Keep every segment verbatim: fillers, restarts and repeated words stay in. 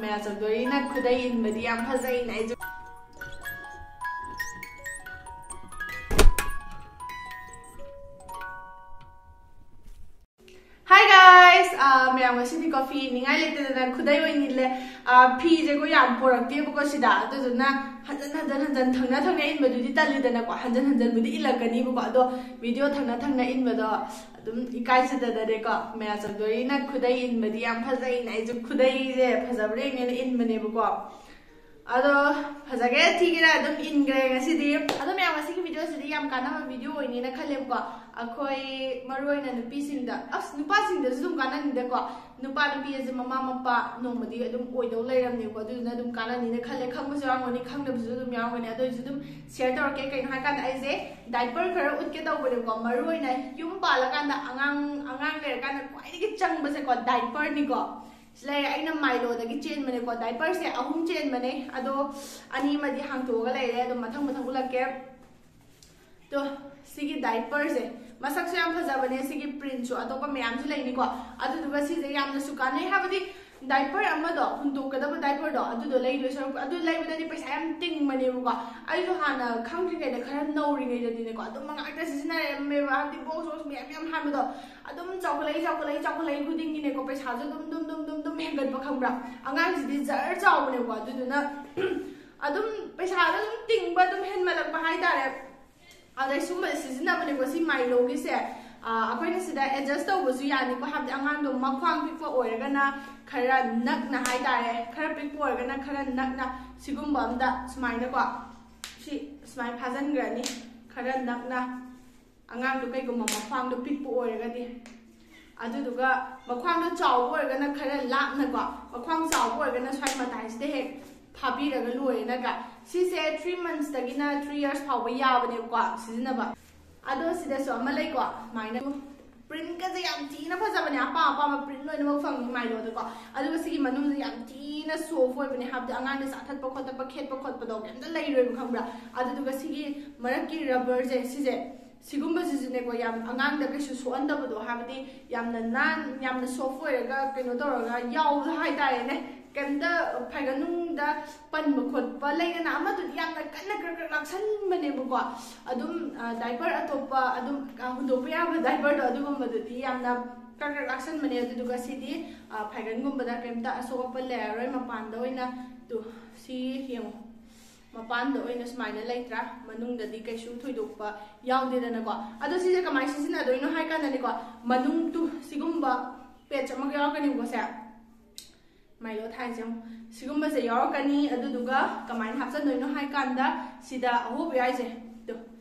ꯃꯌꯥ ꯆꯧꯗꯣꯔꯤꯅ ꯈꯨꯗꯩ ꯏꯟꯕꯗꯤ ꯌꯥꯝ ꯐꯖꯩꯅ ꯑꯩꯁꯨ꯫ Hi guys! ꯑꯥ, ꯃꯌꯥꯝ ꯉꯁꯤꯗꯤ ꯀꯣꯐꯤ ꯏꯅꯤꯡꯉꯥꯏ ꯂꯩꯇꯗꯅ ꯈꯨꯗꯩ ꯑꯣꯏꯅ ꯏꯜꯂꯦ꯫ ꯑꯥ, ꯐꯤꯁꯦꯀꯣ ꯌꯥꯝ ꯄꯣꯔꯛꯇꯦꯕꯀꯣ ꯁꯤꯗ, ꯑꯗꯨꯗꯨꯅ ꯍꯟꯖꯟ ꯍꯟꯖꯟ ꯍꯟꯖꯟ ꯊꯪꯅ ꯊꯪꯅ ꯏꯟꯕꯗꯨꯗꯤ ꯇꯜꯂꯤꯗꯅꯀꯣ, ꯍꯟꯖꯟ ꯍꯟꯖꯟꯕꯨꯗꯤ ꯏꯜꯂꯛꯀꯅꯤꯕꯀꯣ, ꯑꯗꯣ ꯚꯤꯗꯤꯑꯣ ꯊꯪꯅ ꯊꯪꯅ ꯏꯟꯕꯗꯣ ꯑꯗꯨꯝ ꯏꯀꯥꯏꯖꯗꯅꯅꯦꯀꯣ, ꯃꯌꯥ ꯆꯧꯗꯣꯔꯤꯅ ꯈꯨꯗꯩ ꯏꯟꯕꯗꯤ ꯌꯥꯝ ꯐꯖꯩꯅ ꯑꯩꯁꯨ ꯈꯨꯗꯩꯁꯦ ꯐꯖꯕ꯭ꯔꯥ ꯌꯦꯡꯒꯦꯅ ꯏꯟꯕꯅꯦꯕꯀꯣ꯫ ꯑꯗꯣ ꯐꯖꯒꯦꯔꯥ ꯊꯤꯒꯦꯔꯥ ꯑꯗꯨꯝ ꯏꯟꯈ꯭ꯔꯦ ꯉꯁꯤꯗꯤ꯫ ꯑꯗꯣ ꯃꯌꯥꯝ, ꯉꯁꯤꯒꯤ ꯚꯤꯗꯤꯑꯣꯁꯤꯗꯤ ꯌꯥꯝ ꯀꯥꯟꯅꯕ ꯚꯤꯗꯤꯑꯣ ꯑꯣꯏꯅꯤꯅ ꯈꯜꯂꯦꯕꯀꯣ꯫ ꯑꯩꯈꯣꯏ ꯃꯔꯨ ꯑꯣꯏꯅ ꯅꯨꯄꯤꯁꯤꯡꯗ, ꯑꯁ, ꯅꯨꯄꯥꯁꯤꯡꯗꯁꯨ ꯑꯗꯨꯝ ꯀꯥꯟꯅꯅꯤꯗꯀꯣ꯫ ꯅꯨꯄꯥ ꯅꯨꯄꯤ ꯑꯁꯦ ꯃꯃꯥ ꯃꯄꯥ ꯅꯣꯡꯃꯗꯤ ꯑꯗꯨꯝ ꯑꯣꯏꯗꯧ ꯂꯩꯔꯝꯅꯦꯕꯀꯣ, ꯑꯗꯨꯗꯨꯅ ꯑꯗꯨꯝ ꯀꯥꯟꯅꯅꯤꯅ ꯈꯜꯂꯦ꯫ ꯈꯪꯕꯁꯨ ꯌꯥꯎꯔꯝꯒꯅꯤ, ꯈꯪꯗꯕꯁꯨ ꯑꯗꯨꯝ ꯌꯥꯎꯔꯝꯒꯅꯤ, ꯑꯗꯨ ꯑꯣꯏꯔꯁꯨ ꯑꯗꯨꯝ ꯁꯤꯌꯔ ꯇꯧꯔꯛꯀꯦ꯫ ꯀꯩꯅꯣ ꯍꯥꯏꯀꯥꯟꯗ ꯑꯩꯁꯦ ꯗꯥꯏꯄꯔ ꯈꯔ ꯎꯠꯀꯦ ꯇꯧꯕꯅꯦꯕꯀꯣ꯫ ꯃꯔꯨ ꯑꯣꯏꯅ ꯌꯨꯝ ꯄꯥꯜꯂꯀꯥꯟꯗ ꯑꯉꯥꯡ, ꯑꯉꯥꯡ ꯂꯩꯔꯀꯥꯟꯗ ꯈ꯭ꯋꯥꯏꯗꯒꯤ ꯆꯪꯕꯁꯦꯀꯣ ꯗꯥꯏꯄꯔꯅꯤꯀꯣ꯫ ꯁꯤ ꯂꯩꯔꯦ, ꯑꯩꯅ ꯃꯥꯏꯂꯣꯗꯒꯤ ꯆꯦꯟꯕꯅꯦꯀꯣ, ꯗꯥꯏꯄꯔꯁꯦ ꯑꯍꯨꯝ ꯆꯦꯟꯕꯅꯦ, ꯑꯗꯣ ꯑꯅꯤ ꯑꯃꯗꯤ ꯍꯥꯡꯇꯣꯛꯑꯒ ꯂꯩꯔꯦ, ꯑꯗꯨꯝ ꯃꯊꯪ ꯃꯊꯪ ꯎꯠꯂꯛꯀꯦ꯫ ꯇꯣ, ꯁꯤꯒꯤ ꯗꯥꯏꯄꯔꯁꯦ ꯃꯁꯛꯁꯨ ꯌꯥꯝ ꯐꯖꯕꯅꯦ, ꯁꯤꯒꯤ ꯄ꯭ꯔꯤꯟꯁꯨ ꯑꯇꯣꯞꯄ ꯃꯌꯥꯝꯁꯨ ꯂꯩꯅꯤꯀꯣ꯫ ꯑꯗꯨꯗꯨꯒ ꯁꯤꯁꯦ ꯌꯥꯝꯅꯁꯨ ꯀꯥꯟꯅꯩ, ꯍꯥꯏꯕꯗꯤ ꯗꯥꯏꯄꯔ ꯑꯃꯗꯣ, ꯍꯨꯟꯇꯣꯛꯀꯗꯕ ꯗꯥꯏꯄꯔꯗꯣ, ꯑꯗꯨꯗꯣ ꯂꯩꯗꯣꯏ ꯁꯔꯨꯛ, ꯑꯗꯨ ꯂꯩꯕꯗꯗꯤ ꯄꯩꯁꯥ ꯌꯥꯝ ꯇꯤꯡꯕꯅꯦꯕꯀꯣ꯫ ꯑꯩꯁꯨ ꯍꯥꯟꯅ ꯈꯪꯗ꯭ꯔꯤꯉꯩꯗ, ꯈꯔ ꯅꯧꯔꯤꯉꯩꯗꯗꯤꯅꯦꯀꯣ, ꯑꯗꯨꯝ ꯉꯥꯛꯇ ꯁꯤꯖꯤꯟꯅꯔꯝꯃꯦꯕ, ꯍꯥꯏꯕꯗꯤ ꯕꯣꯛꯁ ꯕꯣꯛꯁ ꯃꯌꯥꯝ ꯃꯌꯥꯝ ꯍꯥꯟꯕꯗꯣ꯫ ꯑꯗꯨꯝ ꯆꯥꯎꯈꯠꯂꯛꯏ, ꯆꯥꯎꯈꯠꯂꯛꯏ, ꯆꯥꯎꯈꯠꯂꯛꯏ ꯈꯨꯗꯤꯡꯒꯤꯅꯦꯀꯣ, ꯄꯩꯁꯥꯁꯨ ꯑꯗꯨꯝ, ꯑꯗꯨꯝ, ꯑꯗꯨꯝ, ꯑꯗꯨꯝ, ꯑꯗꯨꯝ ꯍꯦꯟꯒꯠꯄ, ꯈꯪꯕ꯭ꯔꯥ? ꯑꯉꯥꯡꯁꯤꯗꯤ ꯖꯔ ꯆꯥꯎꯕꯅꯦꯀꯣ, ꯑꯗꯨꯗꯨꯅ ꯑꯗꯨꯝ ꯄꯩꯁꯥꯗꯣ ꯑꯗꯨꯝ ꯇꯤꯡꯕ, ꯑꯗꯨꯝ ꯍꯦꯟꯃꯠꯂꯛꯄ ꯍꯥꯏꯇꯥꯔꯦ꯫ ꯑꯗꯩ ꯁꯨꯝꯕ ꯁꯤꯖꯤꯟꯅꯕꯅꯦꯀꯣ, ꯁꯤ ꯃꯥꯏꯂꯣꯒꯤꯁꯦ꯫ ꯑꯥ, ꯑꯩꯈꯣꯏꯅ ꯁꯤꯗ ꯑꯦꯗꯖꯁ ꯇꯧꯕꯁꯨ ꯌꯥꯅꯤꯀꯣ, ꯍꯥꯏꯕꯗꯤ ꯑꯉꯥꯡꯗꯣ ꯃꯈ꯭ꯋꯥꯡ ꯄꯤꯛꯄ ꯑꯣꯏꯔꯒꯅ ꯈꯔ ꯅꯛꯅ ꯍꯥꯏꯇꯥꯔꯦ, ꯈꯔ ꯄꯤꯛꯄ ꯑꯣꯏꯔꯒꯅ ꯈꯔ ꯅꯛꯅ, ꯁꯤꯒꯨꯝꯕ ꯑꯝꯗ ꯁꯨꯃꯥꯏꯅꯀꯣ, ꯁꯤ ꯁꯨꯃꯥꯏꯅ ꯐꯥꯖꯤꯟꯈ꯭ꯔꯅꯤ, ꯈꯔ ꯅꯛꯅ꯫ ꯑꯉꯥꯡꯗꯣ ꯀꯩꯒꯨꯝꯕ ꯃꯈ꯭ꯋꯥꯡꯗꯣ ꯄꯤꯛꯄ ꯑꯣꯏꯔꯒꯗꯤ, ꯑꯗꯨꯗꯨꯒ ꯃꯈ꯭ꯋꯥꯡꯗꯣ ꯆꯥꯎꯕ ꯑꯣꯏꯔꯒꯅ ꯈꯔ ꯂꯥꯞꯅꯀꯣ, ꯃꯈ꯭ꯋꯥꯡ ꯆꯥꯎꯕ ꯑꯣꯏꯔꯒꯅ ꯁ꯭ꯋꯥꯏ ꯃꯇꯥꯏꯁꯤꯗ ꯍꯦꯛ ꯐꯥꯕꯤꯔꯒ ꯂꯣꯏꯔꯦ ꯅꯠꯇ꯭ꯔꯥ? ꯁꯤꯁꯦ three months ꯇꯒꯤꯅ three years ꯐꯥꯎꯕ ꯌꯥꯕꯅꯦꯕꯀꯣ ꯁꯤꯖꯤꯟꯅꯕ꯫ ꯑꯗꯣ ꯁꯤꯗꯁꯨ ꯑꯃ ꯂꯩꯀꯣ, ꯁꯨꯃꯥꯏꯅ ꯄ꯭ꯔꯤꯟꯀꯁꯦ ꯌꯥꯝ ꯊꯤꯅ ꯐꯖꯕꯅꯦ, ꯑꯄꯥꯝ ꯑꯄꯥꯝꯕ ꯄ꯭ꯔꯤꯟ ꯂꯣꯏꯅꯃꯛ ꯐꯪꯉꯤ ꯃꯥꯏꯂꯣꯗꯀꯣ꯫ ꯑꯗꯨꯒ ꯁꯤꯒꯤ ꯃꯅꯨꯡꯁꯦ ꯌꯥꯝ ꯊꯤꯅ ꯁꯣꯐ ꯑꯣꯏꯕꯅꯦ, ꯍꯥꯏꯕꯗꯤ ꯑꯉꯥꯡꯅ ꯆꯥꯊꯠꯄ ꯈꯣꯠꯇꯠꯄ, ꯈꯦꯠꯄ ꯈꯣꯠꯄꯗꯣ ꯀꯩꯝꯇ ꯂꯩꯔꯣꯏꯕ, ꯈꯪꯕ꯭ꯔꯥ? ꯑꯗꯨꯗꯨꯒ ꯁꯤꯒꯤ ꯃꯔꯛꯀꯤ ꯔꯕꯔꯁꯦ, ꯁꯤꯁꯦ, ꯁꯤꯒꯨꯝꯕꯁꯤꯁꯨꯅꯦꯀꯣ, ꯌꯥꯝ ꯑꯉꯥꯡꯗ ꯀꯩꯁꯨ ꯁꯣꯛꯍꯟꯗꯕꯗꯣ, ꯍꯥꯏꯕꯗꯤ ꯌꯥꯝꯅ ꯅꯥꯟ, ꯌꯥꯝꯅ ꯁꯣꯐ ꯑꯣꯏꯔꯒ ꯀꯩꯅꯣ ꯇꯧꯔꯒ ꯌꯥꯎꯕꯗꯣ ꯍꯥꯏꯇꯥꯔꯦꯅꯦ꯫ ꯀꯩꯝꯇ ꯐꯥꯏꯒꯟ ꯅꯨꯡꯗ ꯄꯟꯕ ꯈꯣꯠꯄ ꯂꯩꯗꯅ, ꯑꯃꯗꯨꯗꯤ ꯌꯥꯝꯅ ꯀꯟꯅ ꯀ꯭ꯔꯛ ꯀ꯭ꯔꯛ ꯂꯥꯛꯁꯟꯕꯅꯦꯕꯀꯣ꯫ ꯑꯗꯨꯝ ꯗꯥꯏꯄꯔ ꯑꯇꯣꯞꯄ ꯑꯗꯨꯝ ꯍꯨꯟꯗꯣꯛꯄ ꯌꯥꯕ ꯗꯥꯏꯄꯔꯗꯣ, ꯑꯗꯨꯒꯨꯝꯕꯗꯨꯗꯤ ꯌꯥꯝꯅ ꯀ꯭ꯔꯛ ꯀ꯭ꯔꯛ ꯂꯥꯛꯁꯟꯕꯅꯦ꯫ ꯑꯗꯨꯗꯨꯒ ꯁꯤꯗꯤ ꯐꯥꯏꯒꯟꯒꯨꯝꯕꯗ ꯀꯩꯝꯇ ꯑꯁꯣꯛ ꯑꯄꯟ ꯂꯩꯔꯔꯣꯏ꯫ ꯃꯄꯥꯟꯗ ꯑꯣꯏꯅ ꯇꯨ ꯁꯤ ꯌꯦꯡꯉꯣ, ꯃꯄꯥꯟꯗ ꯑꯣꯏꯅ ꯁꯨꯃꯥꯏꯅ ꯂꯩꯇ꯭ꯔꯥ? ꯃꯅꯨꯡꯗꯗꯤ ꯀꯩꯁꯨ ꯊꯣꯏꯗꯣꯛꯄ ꯌꯥꯎꯗꯦꯗꯅꯀꯣ꯫ ꯑꯗꯣ ꯁꯤꯁꯦ ꯀꯃꯥꯏꯅ ꯁꯤꯖꯤꯟꯅꯗꯣꯏꯅꯣ ꯍꯥꯏ ꯀꯥꯟꯗꯅꯦꯀꯣ, ꯃꯅꯨꯡ ꯇꯨ ꯁꯤꯒꯨꯝꯕ ꯄꯦꯆ ꯑꯃꯒ ꯌꯥꯎꯔꯛꯀꯅꯤꯕꯀꯣ꯫ ꯁꯦ ꯃꯥꯏꯂꯣ ꯊꯥꯏꯁꯦ ꯌꯦꯡꯉꯣ꯫ ꯁꯤꯒꯨꯝꯕꯁꯦ ꯌꯥꯎꯔꯛꯀꯅꯤ꯫ ꯑꯗꯨꯗꯨꯒ ꯀꯃꯥꯏꯅ ꯍꯥꯞꯆꯟꯗꯣꯏꯅꯣ ꯍꯥꯏ ꯀꯥꯟꯗ, ꯁꯤꯗ ꯑꯍꯣꯕ ꯌꯥꯎꯔꯤꯁꯦ, ꯇꯨ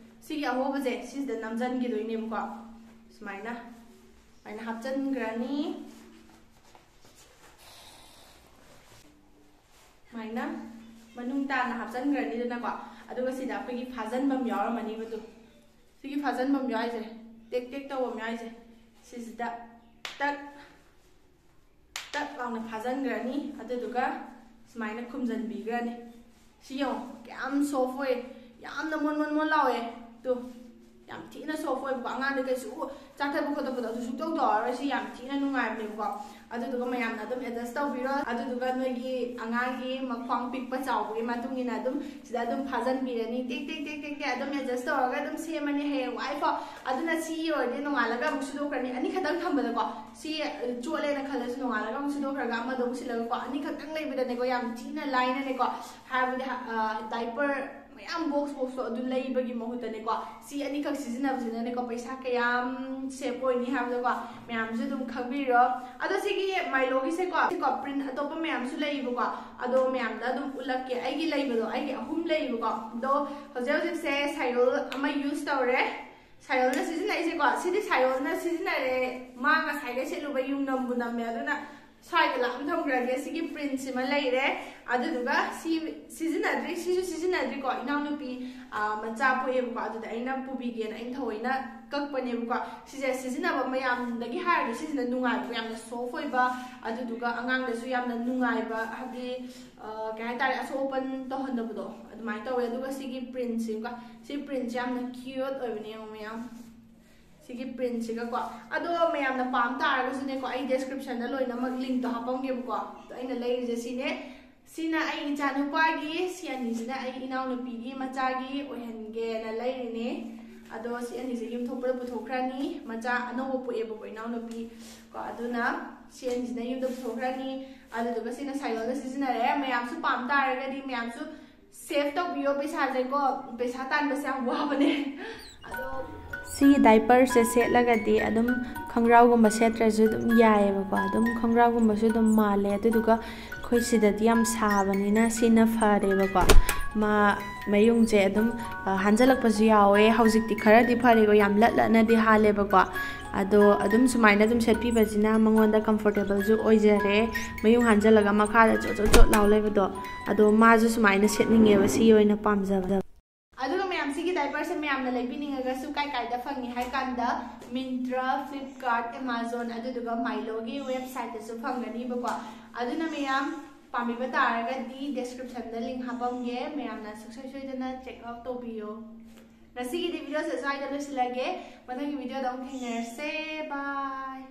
ꯁꯤꯒꯤ ꯑꯍꯣꯕꯁꯦ ꯁꯤꯁꯤꯗ ꯅꯝꯁꯤꯟꯈꯤꯗꯣꯏꯅꯦꯕꯀꯣ꯫ ꯁꯨꯃꯥꯏꯅ ꯁꯨꯃꯥꯏꯅ ꯍꯥꯞꯆꯤꯟꯈ꯭ꯔꯅꯤ꯫ ꯁꯨꯃꯥꯏꯅ ꯃꯅꯨꯡ ꯇꯥꯅ ꯍꯥꯞꯆꯤꯟꯈ꯭ꯔꯅꯤꯗꯅꯀꯣ꯫ ꯑꯗꯨꯒ ꯁꯤꯗ ꯑꯩꯈꯣꯏꯒꯤ ꯐꯥꯖꯟꯐꯝ ꯌꯥꯎꯔꯝꯃꯅꯤꯕ꯫ ꯇꯨ ꯁꯤꯒꯤ ꯐꯥꯖꯟꯐꯝ ꯌꯥꯎꯔꯤꯁꯦ, ꯇꯦꯛ ꯇꯦꯛ ꯇꯧꯐꯝ ꯌꯥꯎꯔꯤꯁꯦ, ꯁꯤꯁꯤꯗ ꯇꯛ ꯇꯛ ꯂꯥꯎꯅ ꯐꯥꯖꯟꯈ꯭ꯔꯅꯤ꯫ ꯑꯗꯨꯗꯨꯒ ꯁꯨꯃꯥꯏꯅ ꯈꯨꯝꯖꯤꯟꯕꯤꯈ꯭ꯔꯅꯤ꯫ ꯁꯤ ꯌꯦꯡꯉꯣ, ꯀꯌꯥꯝ ꯁꯣꯐ ꯑꯣꯏ, ꯌꯥꯝꯅ ꯃꯣꯟ ꯃꯣꯟ ꯃꯣꯟ ꯂꯥꯎꯋꯦ꯫ ꯇꯨ ꯌꯥꯝ ꯊꯤꯅ ꯁꯣꯐ ꯑꯣꯏꯕꯀꯣ꯫ ꯑꯉꯥꯡꯗ ꯀꯩꯁꯨ ꯆꯥꯊꯠꯄ ꯈꯣꯠꯇꯠꯄꯗꯣ ꯑꯗꯨ ꯁꯨꯛꯇꯧ ꯇꯧꯔꯔꯣꯏ꯫ ꯁꯤ ꯌꯥꯝ ꯊꯤꯅ ꯅꯨꯡꯉꯥꯏꯕꯅꯦꯕꯀꯣ꯫ ꯑꯗꯨꯗꯨꯒ ꯃꯌꯥꯝꯅ ꯑꯗꯨꯝ ꯑꯦꯗꯖꯁ ꯇꯧꯕꯤꯔꯣ꯫ ꯑꯗꯨꯗꯨꯒ ꯅꯣꯏꯒꯤ ꯑꯉꯥꯡꯒꯤ ꯃꯈ꯭ꯋꯥꯡ ꯄꯤꯛꯄ ꯆꯥꯎꯕꯒꯤ ꯃꯇꯨꯡ ꯏꯟꯅ ꯑꯗꯨꯝ ꯁꯤꯗ ꯑꯗꯨꯝ ꯐꯥꯖꯟꯕꯤꯔꯅꯤ꯫ ꯇꯦꯛ ꯇꯦꯛ ꯇꯦꯛ ꯇꯦꯛ ꯇꯦꯛ ꯑꯗꯨꯝ ꯑꯦꯗꯖꯁ ꯇꯧꯔꯒ ꯑꯗꯨꯝ ꯁꯦꯝꯃꯅꯤ ꯍꯌꯦꯡ ꯋꯥꯏꯐꯥꯎ꯫ ꯑꯗꯨꯅ ꯁꯤ ꯑꯣꯏꯔꯗꯤ ꯅꯣꯡꯉꯥꯜꯂꯒ ꯑꯃꯨꯛ ꯁꯨꯗꯣꯛꯈ꯭ꯔꯅꯤ꯫ ꯑꯅꯤꯈꯛꯇꯪ ꯊꯝꯕꯗꯀꯣ, ꯁꯤ ꯆꯣꯠꯂꯦꯅ ꯈꯜꯂꯁꯨ ꯅꯣꯡꯉꯥꯜꯂꯒ ꯑꯃꯨꯛ ꯁꯨꯗꯣꯛꯈ꯭ꯔꯒ ꯑꯃꯗ ꯑꯃꯨꯛ ꯁꯤꯜꯂꯒꯀꯣ, ꯑꯅꯤꯈꯛꯇꯪ ꯂꯩꯕꯗꯅꯦꯀꯣ, ꯌꯥꯝ ꯊꯤꯅ ꯂꯥꯏꯅꯅꯦꯀꯣ꯫ ꯍꯥꯏꯕꯗꯤ ꯗꯥꯏꯄꯔ ꯃꯌꯥꯝ ꯕꯣꯛꯁ ꯕꯣꯛꯁꯇꯣ ꯑꯗꯨ ꯂꯩꯕꯒꯤ ꯃꯍꯨꯠꯇꯅꯦꯀꯣ, ꯁꯤ ꯑꯅꯤꯈꯛ ꯁꯤꯖꯤꯟꯅꯕꯁꯤꯅꯅꯦꯀꯣ, ꯄꯩꯁꯥ ꯀꯌꯥꯝ ꯁꯦꯞ ꯑꯣꯏꯅꯤ ꯍꯥꯏꯕꯗꯣꯀꯣ, ꯃꯌꯥꯝꯁꯨ ꯑꯗꯨꯝ ꯈꯪꯕꯤꯔꯣ꯫ ꯑꯗꯣ ꯁꯤꯒꯤ ꯃꯥꯏꯂꯣꯒꯤꯁꯦꯀꯣ, ꯁꯤꯀꯣ ꯄ꯭ꯔꯤꯟ ꯑꯇꯣꯞꯄ ꯃꯌꯥꯝꯁꯨ ꯂꯩꯌꯦꯕꯀꯣ, ꯑꯗꯣ ꯃꯌꯥꯝꯗ ꯑꯗꯨꯝ ꯎꯠꯂꯛꯀꯦ꯫ ꯑꯩꯒꯤ ꯂꯩꯕꯗꯣ, ꯑꯩꯒꯤ ꯑꯍꯨꯝ ꯂꯩꯌꯦꯕꯀꯣ꯫ ꯑꯗꯣ ꯍꯧꯖꯤꯛ ꯍꯧꯖꯤꯛꯁꯦ ꯁꯥꯏꯌꯣꯜ ꯑꯃ ꯌꯨꯁ ꯇꯧꯔꯦ꯫ ꯁꯥꯏꯌꯣꯜꯅ ꯁꯤꯖꯤꯟꯅꯩꯁꯦꯀꯣ, ꯁꯤꯗꯤ ꯁꯥꯏꯌꯣꯜꯅ ꯁꯤꯖꯤꯟꯅꯔꯦ꯫ ꯃꯥ ꯉꯁꯥꯏꯗꯩ ꯁꯦꯠꯂꯨꯕ ꯌꯨꯝ ꯅꯝꯕꯨ ꯅꯝꯃꯦ꯫ ꯑꯗꯨꯅ ꯁ꯭ꯋꯥꯏꯗ ꯂꯥꯞꯅ ꯊꯝꯈ꯭ꯔꯒꯦ꯫ ꯁꯤꯒꯤ ꯄ꯭ꯔꯤꯟꯁꯤꯃ ꯂꯩꯔꯦ꯫ ꯑꯗꯨꯗꯨꯒ ꯁꯤ ꯁꯤꯖꯤꯟꯅꯗ꯭ꯔꯤ, ꯁꯤꯁꯨ ꯁꯤꯖꯤꯟꯅꯗ꯭ꯔꯤꯀꯣ꯫ ꯏꯅꯥꯎꯅꯨꯄꯤ, ꯑ, ꯃꯆꯥ ꯄꯣꯛꯑꯦꯕꯀꯣ, ꯑꯗꯨꯗ ꯑꯩꯅ ꯄꯨꯕꯤꯒꯦꯅ ꯑꯩꯅ ꯊꯑꯣꯏꯅ ꯀꯛꯄꯅꯦꯕꯀꯣ꯫ ꯁꯤꯁꯦ ꯁꯤꯖꯤꯟꯅꯕ ꯃꯌꯥꯝꯗꯒꯤ ꯍꯥꯏꯔꯗꯤ ꯁꯤꯁꯤꯅ ꯅꯨꯡꯉꯥꯏꯕꯀꯣ, ꯌꯥꯝꯅ ꯁꯣꯐ ꯑꯣꯏꯕ, ꯑꯗꯨꯗꯨꯒ ꯑꯉꯥꯡꯗꯁꯨ ꯌꯥꯝꯅ ꯅꯨꯡꯉꯥꯏꯕ, ꯍꯥꯏꯕꯗꯤ, ꯑ, ꯀꯩ ꯍꯥꯏꯇꯥꯔꯦ, ꯑꯁꯣꯛ ꯑꯄꯟ ꯇꯧꯍꯟꯗꯕꯗꯣ ꯑꯗꯨꯃꯥꯏꯅ ꯇꯧꯋꯦ꯫ ꯑꯗꯨꯒ ꯁꯤꯒꯤ ꯄ꯭ꯔꯤꯟꯁꯤꯒ, ꯁꯤ ꯄ꯭ꯔꯤꯟꯁꯦ ꯌꯥꯝꯅ ꯀ꯭ꯌꯨꯠ ꯑꯣꯏꯕꯅꯦ, ꯌꯦꯡꯉꯣ ꯃꯌꯥꯝ꯫ ꯁꯤꯒꯤ ꯄ꯭ꯔꯤꯟꯁꯤꯒꯀꯣ꯫ ꯑꯗꯣ ꯃꯌꯥꯝꯅ ꯄꯥꯝ ꯇꯥꯔꯒꯁꯨꯅꯦꯀꯣ, ꯑꯩ ꯗꯦꯁꯀ꯭ꯔꯤꯞꯁꯟꯗ ꯂꯣꯏꯅꯃꯛ ꯂꯤꯡꯛꯇꯣ ꯍꯥꯞꯄꯝꯒꯦꯕꯀꯣ꯫ ꯑꯗꯣ ꯑꯩꯅ ꯂꯩꯔꯤꯁꯦ ꯁꯤꯅꯦ꯫ ꯁꯤꯅ ꯑꯩ ꯏꯆꯥꯅꯨꯄꯥꯒꯤ, ꯁꯤ ꯑꯅꯤꯁꯤꯅ ꯑꯩ ꯏꯅꯥꯎꯅꯨꯄꯤꯒꯤ ꯃꯆꯥꯒꯤ ꯑꯣꯏꯍꯟꯒꯦꯅ ꯂꯩꯔꯤꯅꯦ꯫ ꯑꯗꯣ ꯁꯤ ꯑꯅꯤꯁꯦ ꯌꯨꯝ ꯊꯣꯛꯄꯗ ꯄꯨꯊꯣꯛꯈ꯭ꯔꯅꯤ꯫ ꯃꯆꯥ ꯑꯅꯧꯕ ꯄꯣꯛꯑꯦꯕꯀꯣ ꯏꯅꯥꯎꯅꯨꯄꯤ ꯀꯣ꯫ ꯑꯗꯨꯅ ꯁꯤ ꯑꯅꯤꯁꯤꯅ ꯌꯨꯝꯗ ꯄꯨꯊꯣꯛꯈ꯭ꯔꯅꯤ꯫ ꯑꯗꯨꯗꯨꯒ ꯁꯤꯅ ꯁꯥꯏꯀꯜꯗ ꯁꯤꯖꯤꯟꯅꯔꯦ꯫ ꯃꯌꯥꯝꯁꯨ ꯄꯥꯝ ꯇꯥꯔꯒꯗꯤ ꯃꯌꯥꯝꯁꯨ ꯁꯦꯚ ꯇꯧꯕꯤꯌꯣ ꯄꯩꯁꯥꯁꯦꯀꯣ꯫ ꯄꯩꯁꯥ ꯇꯥꯟꯕꯁꯦ ꯌꯥꯝ ꯋꯥꯕꯅꯦ꯫ ꯑꯗꯣ ꯁꯤꯒꯤ ꯗꯥꯏꯄꯔꯁꯦ ꯁꯦꯠꯂꯒꯗꯤ ꯑꯗꯨꯝ ꯈꯣꯡꯒ꯭ꯔꯥꯎꯒꯨꯝꯕ ꯁꯦꯠꯇ꯭ꯔꯁꯨ ꯑꯗꯨꯝ ꯌꯥꯏꯑꯕꯀꯣ꯫ ꯑꯗꯨꯝ ꯈꯣꯡꯒ꯭ꯔꯥꯎꯒꯨꯝꯕꯁꯨ ꯑꯗꯨꯝ ꯃꯥꯜꯂꯦ꯫ ꯑꯗꯨꯗꯨꯒ ꯑꯩꯈꯣꯏ ꯁꯤꯗꯗꯤ ꯌꯥꯝ ꯁꯥꯕꯅꯤꯅ ꯁꯤꯅ ꯐꯔꯦꯕꯀꯣ꯫ ꯃꯥ ꯃꯌꯨꯡꯁꯦ ꯑꯗꯨꯝ, ꯑ, ꯍꯟꯖꯜꯂꯛꯄꯁꯨ ꯌꯥꯎꯋꯦ꯫ ꯍꯧꯖꯤꯛꯇꯤ ꯈꯔꯗꯤ ꯐꯔꯦꯀꯣ, ꯌꯥꯝ ꯂꯠ ꯂꯠꯅꯗꯤ ꯍꯥꯜꯂꯦꯕꯀꯣ꯫ ꯑꯗꯣ ꯑꯗꯨꯝ ꯁꯨꯃꯥꯏꯅ ꯑꯗꯨꯝ ꯁꯦꯠꯄꯤꯕꯁꯤꯅ ꯃꯉꯣꯟꯗ ꯀꯝꯐꯣꯔꯇꯦꯕꯜꯁꯨ ꯑꯣꯏꯖꯔꯦ꯫ ꯃꯌꯨꯡ ꯍꯟꯖꯜꯂꯒ ꯃꯈꯥꯗ ꯆꯣꯠ ꯆꯣꯠ ꯆꯣꯠ ꯂꯥꯎ ꯂꯩꯕꯗꯣ, ꯑꯗꯣ ꯃꯥꯁꯨ ꯁꯨꯃꯥꯏꯅ ꯁꯦꯠꯅꯤꯡꯉꯦꯕ, ꯁꯤ ꯑꯣꯏꯅ ꯄꯥꯝꯖꯕ꯫ ꯑꯗꯨꯒ ꯃꯌꯥꯝ, ꯁꯤꯒꯤ ꯗꯥꯏꯄꯔꯁꯦ ꯃꯌꯥꯝꯅ ꯂꯩꯕꯤꯅꯤꯡꯉꯒꯁꯨ ꯀꯥꯏ ꯀꯥꯏꯗ ꯐꯪꯉꯤ ꯍꯥꯏ ꯀꯥꯟꯗ, ꯃꯤꯟꯇ꯭ꯔꯥ, ꯐ꯭ꯂꯤꯞꯀꯥꯔꯠ, ꯑꯦꯃꯥꯖꯣꯟ, ꯑꯗꯨꯗꯨꯒ ꯃꯥꯏꯂꯣꯒꯤ ꯋꯦꯕꯁꯥꯏꯠꯇꯁꯨ ꯐꯪꯒꯅꯤꯕꯀꯣ꯫ ꯑꯗꯨꯅ ꯃꯌꯥꯝ ꯄꯥꯝꯕꯤꯕ ꯇꯥꯔꯒꯗꯤ ꯗꯦꯁꯀ꯭ꯔꯤꯞꯁꯟꯗ ꯂꯤꯡꯛ ꯍꯥꯞꯄꯝꯒꯦ, ꯃꯌꯥꯝꯅ ꯁꯨꯡꯁꯣꯏ ꯁꯣꯏꯗꯅ ꯆꯦꯛ ꯑꯥꯎꯠ ꯇꯧꯕꯤꯌꯣ꯫ ꯉꯁꯤꯒꯤꯗꯤ ꯚꯤꯗꯤꯑꯣꯁꯦ ꯁ꯭ꯋꯥꯏꯗ ꯂꯣꯏꯁꯤꯜꯂꯒꯦ꯫ ꯃꯊꯪꯒꯤ ꯚꯤꯗꯤꯑꯣꯗ ꯑꯃꯨꯛ ꯊꯦꯡꯅꯔꯁꯦ꯫ ꯕꯥꯏ꯫